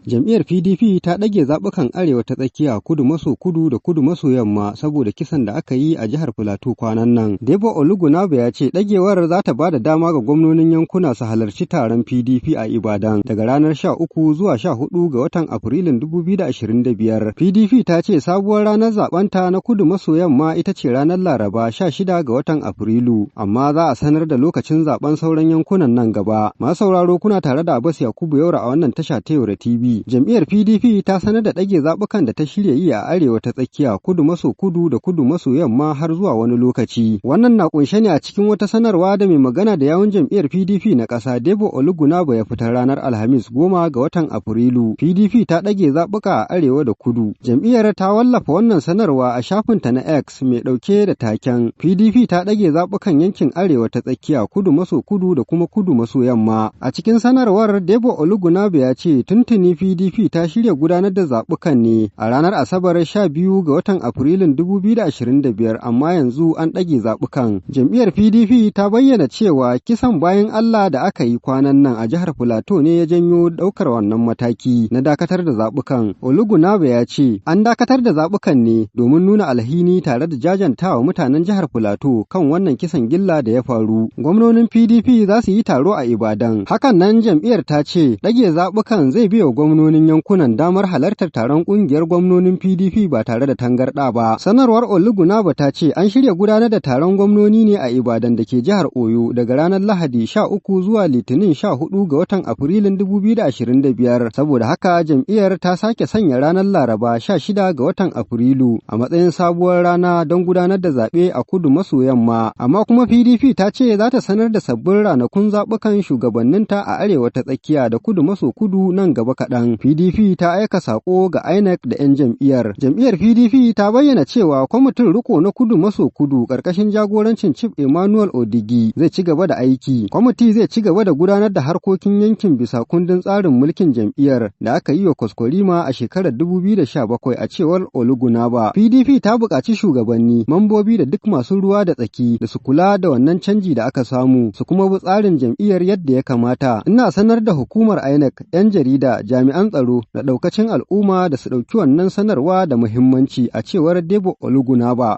Jam'iyyar PDP ta ɗage zaɓukan Arewa ta Tsakiya, Kudu maso Kudu da Kudu maso Yamma saboda kisan da aka yi a jihar Filato kwanan nan. Debo Olugunabo ya ce ɗagewar za ta ba da dama ga gwamnonin yankuna su halarci taron PDP a Ibadan daga ranar 13 zuwa 14 ga watan Afrilun 2025. PDP ta ce sabuwar ranar zaɓenta na Kudu maso Yamma ita ce ranar Laraba 16 ga watan Afrilu, amma za a sanar da lokacin zaɓen sauran yankunan nan gaba. Masu sauraro, kuna tare da Abbas Yakubu Yaura a wannan tasha ta Yaura TV. Jam'iyyar PDP ta sanar da ɗage zaɓukan da ta shirya yi a Arewa ta Tsakiya, Kudu maso Kudu da Kudu maso Yamma har zuwa wani lokaci. Wannan na kunshe ne a cikin wata sanarwa da mai magana da yawun jam'iyyar PDP na ƙasa, Debo Olugunabo, ya fitar ranar Alhamis, 10 ga watan Afrilu. PDP ta ɗage zaɓuka a Arewa da Kudu. Jam'iyyar ta wallafa wannan sanarwa a shafinta na X mai ɗauke da taken "PDP ta ɗage zaɓukan yankin Arewa ta Tsakiya, Kudu maso Kudu da kuma Kudu maso Yamma". A cikin sanarwar, Debo Olugunabo ya ce tuntuni PDP ta shirya gudanar da zaɓukan ne a ranar Asabar, 12 ga watan Afrilun 2025, amma yanzu an ɗage zaɓukan. Jam'iyyar PDP ta bayyana cewa kisan bayin Allah da aka yi kwanan nan a jihar Filato ne ya janyo ɗaukar wannan mataki na dakatar da zaɓukan. Olugunabo ya ce an dakatar da zaɓukan ne domin nuna alhini tare da jajantawa mutanen jihar Filato kan wannan kisan gilla da ya faru. Gwamnonin PDP za su yi taro a Ibadan. Hakan nan jam'iyyar ta ce ɗage zaɓukan zai biya gwamnonin yankunan damar halartar taron ƙungiyar gwamnonin PDP ba tare da tangarɗa ba. Sanarwar Olugunabo ta ce an shirya gudanar da taron gwamnoni ne a Ibadan da ke jihar Oyo daga ranar Lahadi 13 zuwa Litinin 14 ga watan Afrilun 2025. Saboda haka jam'iyyar ta sake sanya ranar Laraba, 16 ga watan Afrilu, a matsayin sabuwar rana don gudanar da zaɓe a Kudu maso Yamma. Amma kuma PDP ta ce za ta sanar da sabbin ranakun zaɓukan shugabanninta a Arewa ta Tsakiya da Kudu maso Kudu nan gaba kaɗan. PDP ta aika saƙo ga INEC da 'yan jam'iyyar. Jam'iyyar PDP ta bayyana cewa kwamitin riko na Kudu maso Kudu ƙarƙashin jagorancin Chief Emmanuel Odigi zai ci gaba da aiki. Kwamiti zai ci gaba da gudanar da harkokin yankin bisa kundin tsarin mulkin jam'iyyar da aka yi wa kwaskwarima a shekarar 2017, a cewar Olugunaba. PDP ta buƙaci shugabanni, mambobi da duk masu ruwa da tsaki da su kula da wannan canji da aka samu, su kuma bi tsarin jam'iyyar yadda ya kamata. Ina sanar da hukumar INEC, 'yan jarida, jami'an tsaro da ɗaukacin al'umma da su ɗauki wannan sanarwa da muhimmanci, a cewar Debo Olugunaba.